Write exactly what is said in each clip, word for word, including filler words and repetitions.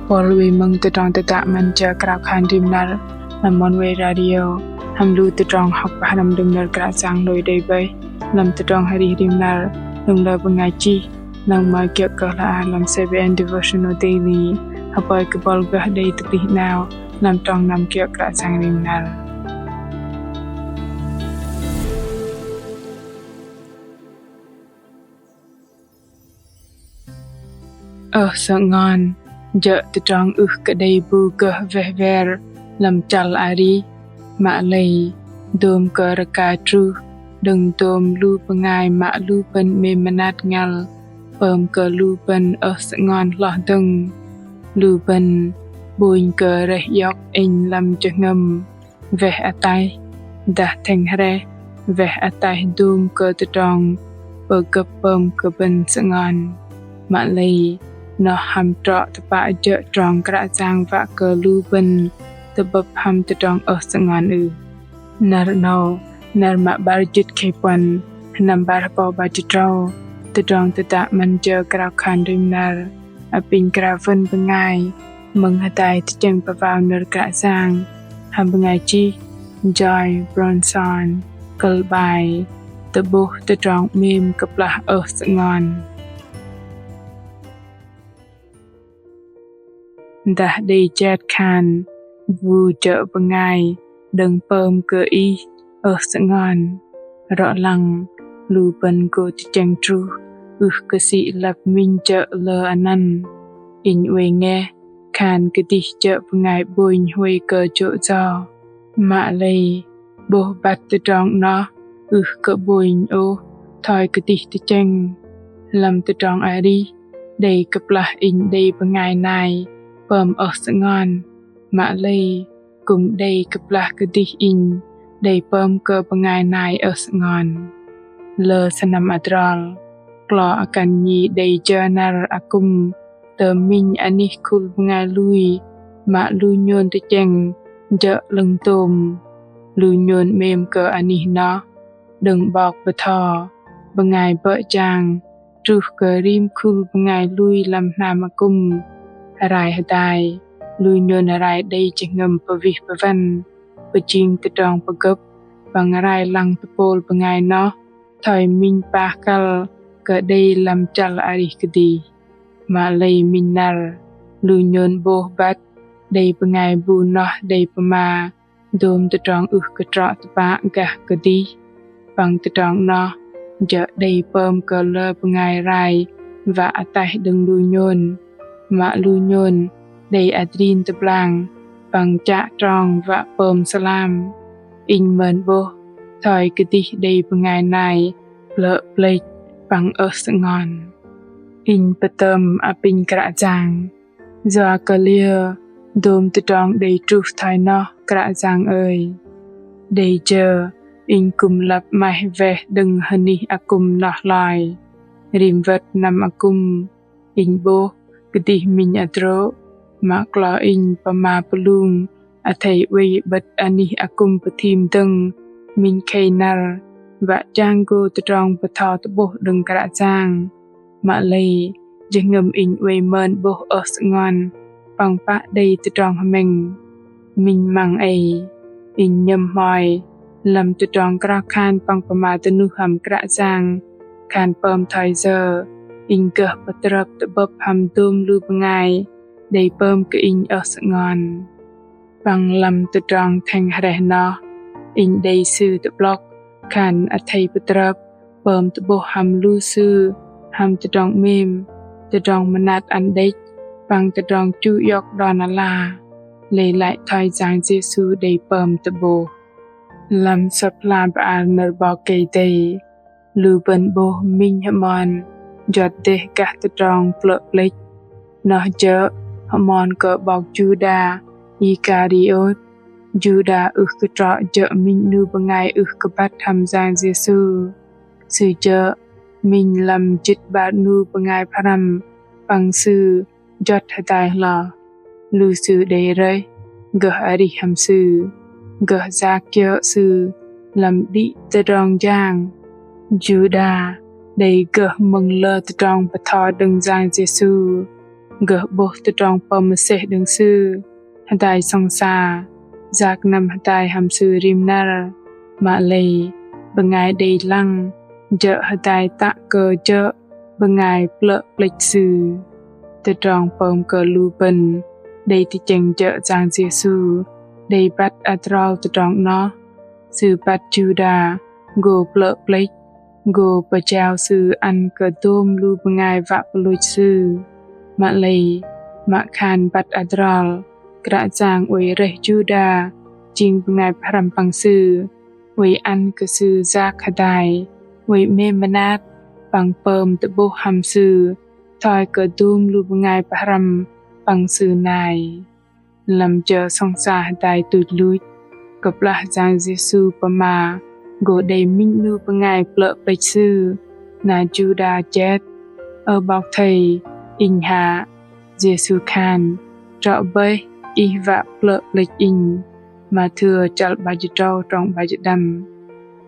Pôl wei mơ̆ng tơdrong tơdă 'Măn jơ krao khan rim năr lăm Oneway Radio hăm lu tơdrong hŏk pơhrăm đơ̆ng nơ̆r Kră Yang lui đei bơih lăm tơdrong arih rim năr đơ̆ng lơ bơngai chih. Lăng mă kiơ̆ kơ hla ar lăm C B N Devotional Daily. Hơpơi kơ buăl gơh đei tơplih 'nao lăm trong năm kiơ̆ Kră Yang rim năr. Ơh sơngon jơ̆ tơdrong ưh kơ đei bu gơh weh wer lăm chăl arih. Mă lei dôm kơ rơka truh đơ̆ng dôm lu bơngai mă lu bơ̆n 'mêm mơnat ngăl pơm kơ lu bơ̆n ơh sơngon hloh dơ̆ng. Lu bơ̆n 'bônh kơ rơih iŏk inh lăm jơhngơ̆m weh ataih dah thĕng hrĕh weh ataih dôm kơ tơdrong pơgơ̆p pơm kơ bơ̆n sơngon. Mă lei noh hăm trŏ tơpă jơ̆ trong Kră Yang wă kơ lu bơ̆n tơ'bơ̆p hăm tơdrong ơh sơngon ưh? Năr 'nâu, năr mă 'bar jĭt khei puăn, sơnăm 'bar hơbâu 'bar jĭt tơdrâu, tơdrong tơdă 'Măn jơ krao khan rim năr apinh krao wơ̆n bơngai mơ̆ng hơdai tơchĕng pơwao nơ̆r Kră Yang hăm bơngai chih Joy Bronson, kơ̆l 'bai: Tơ'bôh tơdrong 'mêm kơplah ơh sơngon. Dah đei jet khan bu jơ̆ bơngai đơ̆ng pơm kơ ih ơh sơngon. Rŏ lăng lu bơ̆n gô tơchĕng truh ưh kơ sĭ lăp minh jơ̆ lơ anăn. Inh oei ngeh khan kơdih jơ̆ bơngai 'bônh huay kơ jô̆ yo. Mă lei 'bôh băt tơdrong 'noh ưh kơ 'bônh ôh thoi kơdih tơchĕng. Lăm tơdrong arih đei kơplah inh đei bơngai nai pơm ơh sơngon. Mă lei kư̆m đei kơplah kơdih inh đei pơm kơ bơngai nai ơh sơngon. Lơ sơnăm adrol, klo akăn nhi đei jơ năr akŭm tơ minh anih khul bơngai lui mă lu nhôn tơchĕng jơ̆ 'lơ̆ng tôm. Lu nhôn 'mêm kơ anih noh đơ̆ng 'bok bơtho bơngai bơ̆ jang truh kơ rim khul bơngai lui lăm hnam akŭm. Rai hơdai, lu nhôn rai đei jơhngơ̆m pơwih pơwăn, pơjing tơdrong pơgơ̆p păng rai lăng tơpôl bơngai noh thoi minh pah kăl kơ đei lăm chăl arih kơdih. Mă lei minh năr, lu nhôn 'bôh băt đei bơngai bu noh đei pơma dôm tơdrong ưh kơ trŏ tơpă gah kơdih. Păng tơdrong noh jơ̆ đei pơm kơ lơ bơngai rai wă ataih đơ̆ng lu nhôn. Mă lu nhôn đei adrin tơblang păng chă trong wă pơm sơlam. Inh mơn 'bôh thoi kơdih đei bơngai nai plơ̆ plĕch păng ơh sơngon. Inh pơtơm apinh Kră Yang. Yua kơ liơ dôm tơdrong đei truh thoi noh Kră Yang ơi? Đei jơ inh kư̆m lăp 'maih weh đơ̆ng hơnih akŭm noh hloi. Rim wơ̆t năm akŭm inh 'bôh kơdih minh hơdrô̆, mă klo inh pơma pơlung athei oei 'bơ̆t anih akŭm pơthim dơ̆ng minh khei năr wă chang gô tơdrong bơtho tơ'bôh đơ̆ng Kră Yang. Mă lei jơhngơ̆m inh oei mơn 'bôh ơh sơngon păng pă đei tơdrong hơmĕng. Minh măng ei, inh nhơ̆m hmoi lăm tơdrong krao khan păng pơma dơnuh hăm Kră Yang khan pơm thoi yơ inh gơh pơtrơp tơ'bơ̆p hăm dôm lu bơngai đei pơm kơ inh ơh sơngon. Păng lăm tơdrong thĕng hrĕh noh, inh đei sư tơ'blŏk khan athei pơtrơp pơm tơ'bôh hăm lu sư hăm tơdrong 'mêm, tơdrong mơnat ăn đĕch păng tơdrong chu iŏk đon ala. Lei lăi thoi Yang Yêsu đei pơm tơ'bôh. Lăm Sơ̆p hla bơar nơ̆r 'Bok Kei-Dei, lu bơ̆n 'bôh minh hơmon juăt dêh gah tơdrong plơ̆ plĕch. Noh jơ̆ hơmon kơ 'bok Juđa Iskariôt. Juđa ưh kơ trŏ jơ̆ minh 'nu bơngai ưh kơ băt hăm Yang Yêsu. Sư jơ̆ minh lăm jĭt 'bar 'nu bơngai pơhrăm păng sư juăt hơdai hloh. Lu sư đei rơih, gơh arih hăm sư, gơh yak kiơ̆ sư lăm đĭ tơdrong jang. Juđa đei gơh mơ̆ng lơ tơdrong bơtho đơ̆ng Yang Yêsu. gơh 'bôh tơdrong pơm mơsêh đơ̆ng Sư, hơdai sŏng sa, yak năm hơdai hăm Sư rim năr. Mă lei, bơngai đei lăng, jơ̆ hơdai tă kơ jơ̆ bơngai plơ̆ plĕch Sư. Tơdrong pơm kơ lu bơ̆n đei tơchĕng jơ̆ Yang Yêsu đei băt adrol tơdrong 'noh. Sư băt Juđa gô plơ̆ plĕch, gô pơjao Sư ăn kơ dôm lu bơngai wă pơlôch Sư. Mă lei, mă khan băt adrol, Kră Yang oei rơih Juđa jing bơngai pơhrăm păng Sư, oei ăn kơ Sư yak hơdai, oei 'mêm mơnat păng pơm tơ'bôh hăm Sư thoi kơ dôm lu bơngai pơhrăm păng Sư nai. Lăm jơ sŏng sa hơdai tuch luch, kơplah Yang Yêsu pơma gô đei minh 'nu bơngai plơ̆ plĕch Sư, na Juđa jet: Ơ 'Bok Thây, Inh hă? Yêsu khan: Trŏ bơih, ih wă plơ̆ plĕch Inh. Mathêu chăl 'bar jĭt tơdrâu trong 'bar jĭt đăm.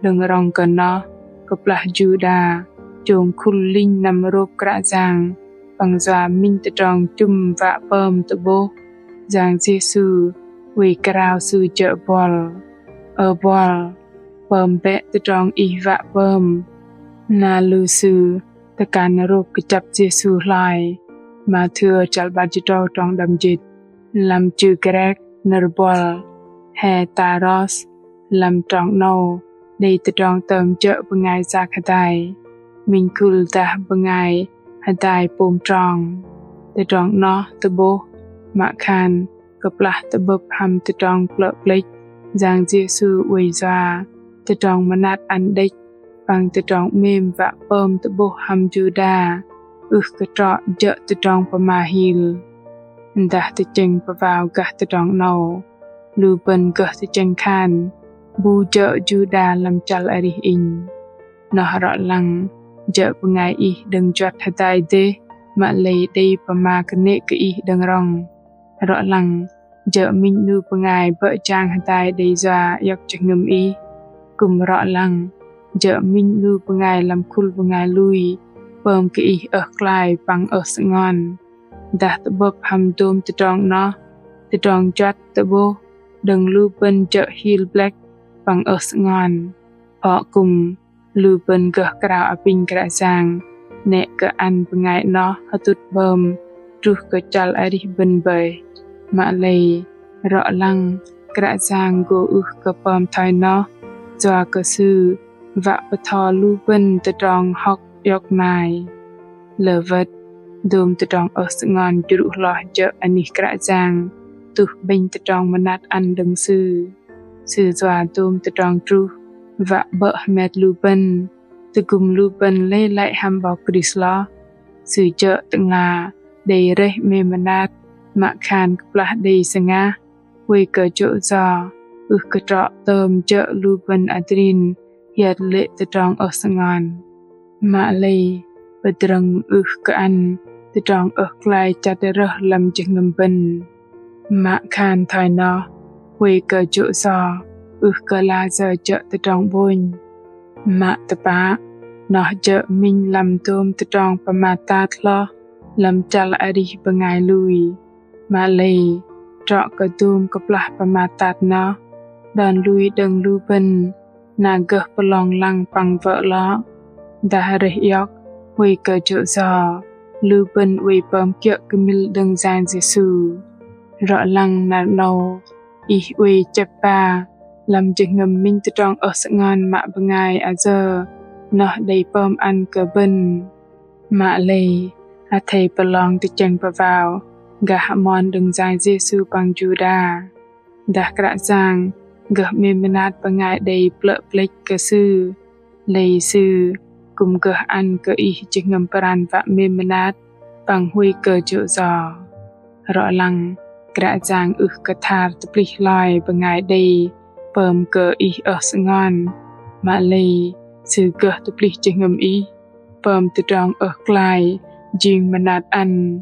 Đơ̆ng rŏng kơ noh, kơplah Juđa chông khul linh năm rôp Kră Yang păng yua minh tơdrong chŭm wă pơm tơ'bôh, Yang Yêsu oei krao sư jơ̆ buăl: Ơ buăl, pơm bĕ tơdrong ih wă pơm. Na lu sư tơkan rôp kơjăp Yêsu hloi. Mathêu chăl 'bar jĭt tơdrâu trong đăm jĭt. Lăm chư Grek nơ̆r buăl heteros, lăm trong 'nâu đei tơdrong tơm jơ̆ bơngai yak hơdai, minh khul dah bơngai hơdai pôm trong. Tơdrong 'noh tơ'bôh mă khan kơplah tơ'bơ̆p hăm tơdrong plơ̆ plĕch, Yang Yêsu oei yua tơdrong mơnat ăn đĕch păng tơdrong 'mêm wă pơm tơ'bôh hăm Juđa ưh kơ trŏ jơ̆ tơdrong pơma hil. Dah tơchĕng pơwao gah tơdrong 'nâu, lu bơ̆n gơh tơchĕng khan: Bu jơ̆ Juđa lăm chăl arih inh? Noh rŏ lăng jơ̆ bơngai ih đơ̆ng juăt hơdai dêh, mă lei đei pơma kơnê̆ kơ ih đơ̆ng rŏng. Rŏ lăng jơ̆ minh 'nu bơngai bơ̆ jang hơdai đei yua iŏk jơhngơ̆m ih. Kư̆m rŏ lăng jơ̆ minh 'nu bơngai lăm khul bơngai lui pơm kơ ih ơh klai păng ơh sơngon. Dah tơ'bơ̆p hăm dôm tơdrong 'noh, tơdrong juăt tơ'bôh đơ̆ng lu bơ̆n jơ̆ hil blĕk păng ơh sơngon. Pơ̆ kư̆m lu bơ̆n gơh krao apinh Kră Yang 'nĕ kơ ăn bơngai 'noh hơtŭt 'bơm truh kơ chăl arih bơ̆n bơih. Mă lei, rŏ lăng Kră Yang gô ưh kơ pơm thoi noh, yua kơ Sư wă bơtho lu bơ̆n tơdrong hŏk iŏk nai. Lơ wơ̆t, dôm tơdrong ơh sơngon jrŭ hloh jơ̆ anih Kră Yang tuh 'bĕnh tơdrong mơnat ăn đơ̆ng Sư. Sư yua dôm tơdrong truh wă bơ̆ hơmet lu bơ̆n, tơgŭm lu bơ̆n lei lăi hăm 'Bok Krist hloh. Sư jơ̆ tơ'ngla đei rơih 'mêm mơnat, mă khan kơplah đei sơngah, huay kơ jô̆ yo ưh kơ trŏ tơm jơ̆ lu bơ̆n adrin hiơt lê̆ tơdrong ơh sơngon. Mă lei, pơdrơ̆ng ưh kơ ăn tơdrong ơh klai chăt rơh lăm jơhngơ̆m bơ̆n. Mă khan thoi noh, huay kơ jô̆ yo ưh kơ la sơ̆ jơ̆ tơdrong 'bônh. Mă tơpă, noh jơ̆ minh lăm dôm tơdrong pơmat tat hloh lăm chăl arih bơngai lui. Mă lei, trŏ kơ dôm kơplah pơmat tat noh, đon lui đơ̆ng lu bơ̆n na gơh pơlong lăng păng wơ̆ lŏ. Dah rơih iŏk, huay kơ jô̆ yo, lu bơ̆n oei pơm kiơ̆ kơmil đơ̆ng Yang Yêsu. Rŏ lăng năr 'nâu, ih oei chĕp ba lăm jơhngơ̆m minh tơdrong ơh sơngon mă bơngai ayơ noh đei pơm ăn kơ bơ̆n. Mă lei, athei pơlong tơchĕng pơwao gah hơmon đơ̆ng Yang Yêsu păng Juđa. Dah Kră Yang gơh 'mêm mơnat bơngai đei plơ̆ plĕch kơ Sư, lei Sư kư̆m gơh ăn kơ ih jơhngơ̆m pran wă 'mêm mơnat păng huay kơ jô̆ yo. Rŏ lăng, Kră Yang ưh kơ thar tơplih hloi bơngai đei pơm kơ ih ơh sơngon. Mă lei, Sư gơh tơplih jơhngơ̆m ih, pơm tơdrong ơh klai jing mơnat ăn,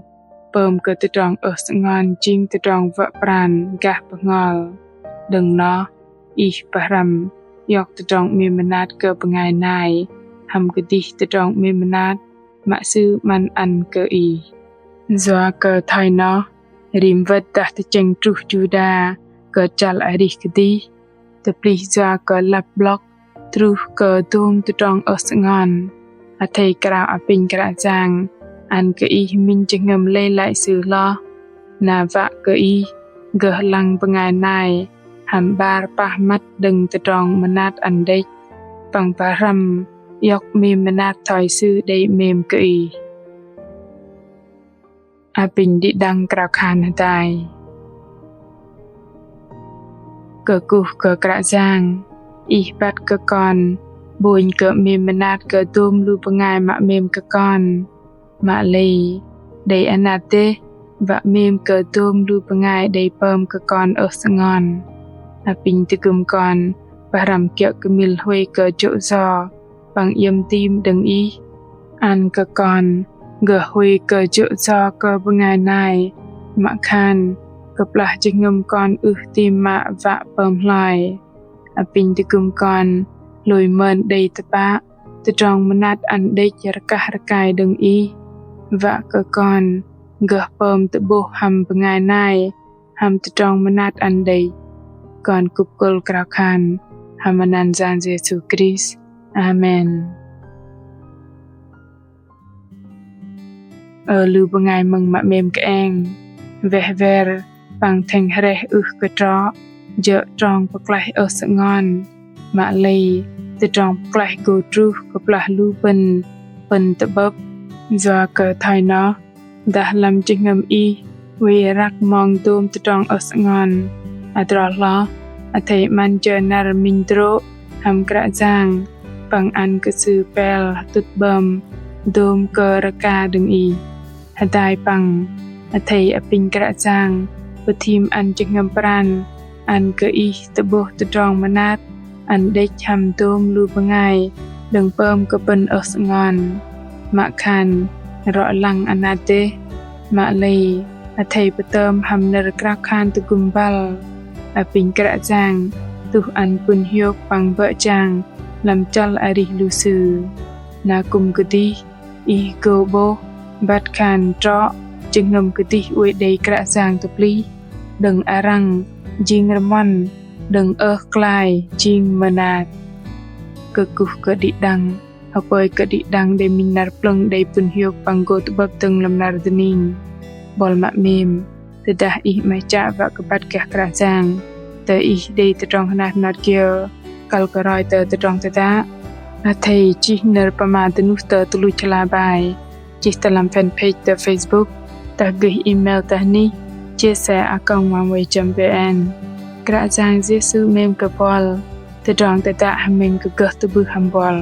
pơm kơ tơdrong ơh sơngon jing tơdrong wơ̆ pran gah bơhngol. Đơ̆ng noh, ih pơhrăm iŏk tơdrong 'mêm mơnat kơ bơngai nai hăm kơdih tơdrong 'mêm mơnat mă Sư 'măn ăn kơ ih. Yua kơ thoi noh, rim wơ̆t dah tơchĕng truh Juđa kơ chăl arih kơdih, tơplih yua kơ lăp 'blŏk truh kơ dôm tơdrong ơh sơngon. Athei krao apinh Kră Yang ăn kơ ih minh jơhngơ̆m lei lăi Sư hloh, na wă kơ ih gơh lăng bơngai nai hăm 'bar pah măt đơ̆ng tơdrong mơnat ăn đĕch, păng pơhrăm iŏk 'mêm mơnat thoi Sư đei 'mêm kơ ih. Apinh đĭ đăng krao khan hơdai. Kơkuh kơ Kră Yang, Ih băt kơ kon 'bônh kơ 'mêm mơnat kơ dôm lu bơngai mă 'mêm kơ kon. Mă lei, đei anat dêh wă 'mêm kơ dôm lu bơngai đei pơm kơ kon ơh sơngon. Apinh tơgŭm kon pơhrăm kiơ̆ kơmil huay kơ jô̆ yo păng iĕm tim đơ̆ng Ih. Ăn kơ kon gơh huay kơ jô̆ yo kơ bơngai nai, mă khan kơplah jơhngơ̆m kon ưh tim mă wă pơm hloi. Apinh tơgŭm kon hlôi mơn đei tơpă tơdrong mơnat ăn đĕch rơkah rơkai đơ̆ng Ih, wă kơ kon gơh pơm tơ'bôh hăm bơngai nai hăm tơdrong mơnat ăn đĕch. Kon kŭp kơ̆l krao khan hăm anăn Yang Yêsu Krist. Amen. Ơ lu bơngai mơ̆ng mă 'mêm kơeng, weh wer păng thĕng hrĕh ưh kơ trŏ jơ̆ trong pơklaih ơh sơngon. Mă lei, tơdrong pơklaih gô truh kơplah lu bơ̆n pơ̆n tơ'bơ̆p. Yua kơ thoi noh, dah lăm jơhngơ̆m ih oei răk mong dôm tơdrong ơh sơngon, adrol hloh athei 'măn jơ năr minh hơdrô̆ hăm Kră Yang păng ăn kơ Sư pel hơtŭt 'bơm dôm kơ rơka đơ̆ng ih. Hơdai păng, athei apinh Kră Yang pơthim ăn jơhngơ̆m pran ăn kơ ih tơ'bôh tơdrong mơnat ăn đĕch hăm dôm lu bơngai đơ̆ng pơm kơ bơ̆n ơh sơngon. Mă khan rŏ lăng anat dêh, mă lei athei pơtơm hăm nơ̆r krao khan tơgŭm băl. Apinh Kră Yang tuh ăn pŭn hiôk păng bơ̆ jang lăm chăl arih lu sư. Na kư̆m kơdih ih gô 'bôh băt khan trŏ jơhngơ̆m kơdih oei đei Kră Yang tơplih đơ̆ng arăng jing rơmon, đơ̆ng ơh klai jing mơnat. Kơkuh kơ đĭ đăng, hơpơi kơ đĭ đăng đei minh năr plơ̆ng đei pŭn hiôk păng gô tơ'bơ̆p dơ̆ng lăm năr dơning. Bol mă 'mêm, tơdah ih 'maih chă wă kơ băt gah Kră Yang, tơ ih đei tơdrong hơnat hơnat kiơ kăl kơ roi tơ tơdrong tơdă, athei chih nơ̆r pơma dơnuh tơ tơluch hla bơar, chih tơ lăm fanpage tơ Facebook, dah gơih email tơ anih chia sẻ a còng oneway chấm vn. Kră Yang Yêsu 'mêm kơ bol, tơdrong tơdă hơmĕng kơ gơh tơ'bưh hăm bol.